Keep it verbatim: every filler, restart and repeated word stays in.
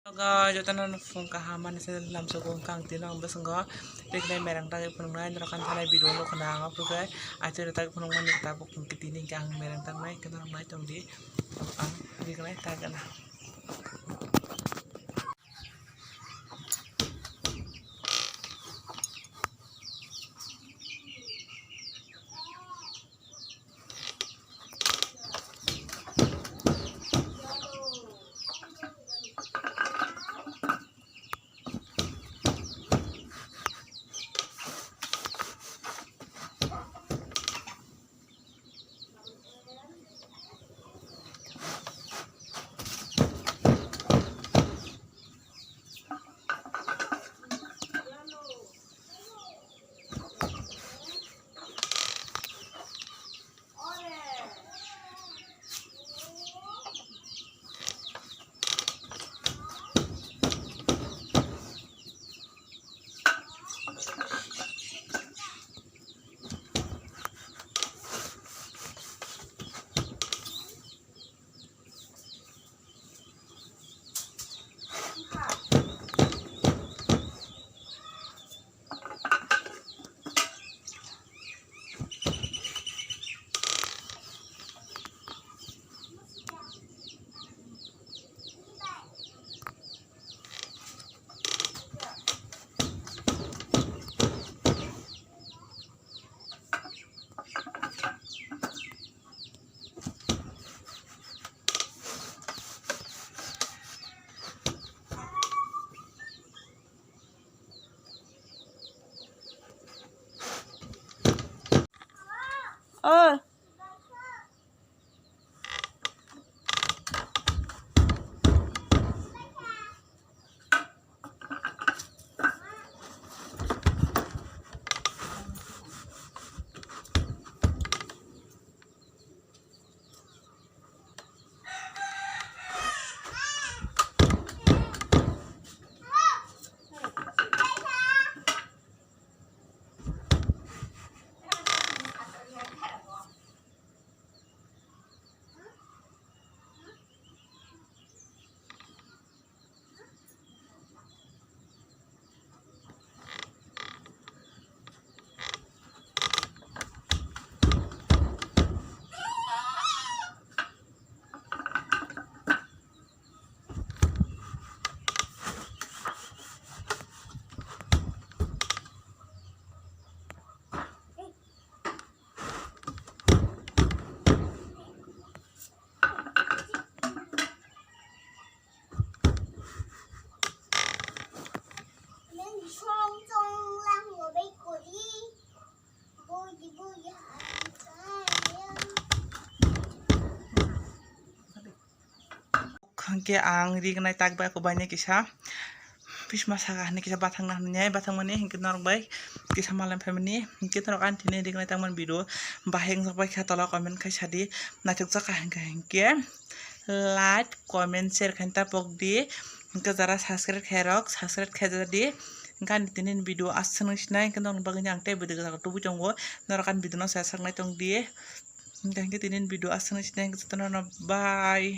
Jotono phung kaham mani se lamsogo wngkha ang tino ang bwskango tiknai merang tagwi phunuknai norok ani thanai video nukho na ang o phurkhe achairo tagwi phunukmani tabuk tini hwnkhe ang merang tangnai hwnkhe norok nai tongdi ang tiknai tagna. Oh. Hwnkhe ang rignai tak bai ako bainai kisa pisma saka hinwi kisa bathang na hinwi bathang mani hinkhe norok bai kisa malai phaimani hinkhe norok ani thani rignai tangmani video bahai wngjak bai kha tola comment khai sadi naithokjak kha hinkhe hinkhe like comment share khaina ta pokdi hinkhe jara subscribe khairok subscribe khaijadi hinkhe ani tini video aswk nung sinai hinkhe norok bagwi ang tei video tubui tongo norok ani video no sai saknai tongdi hinkhe hinkhe tini video aswk nung sinai hinkhe jotono bye.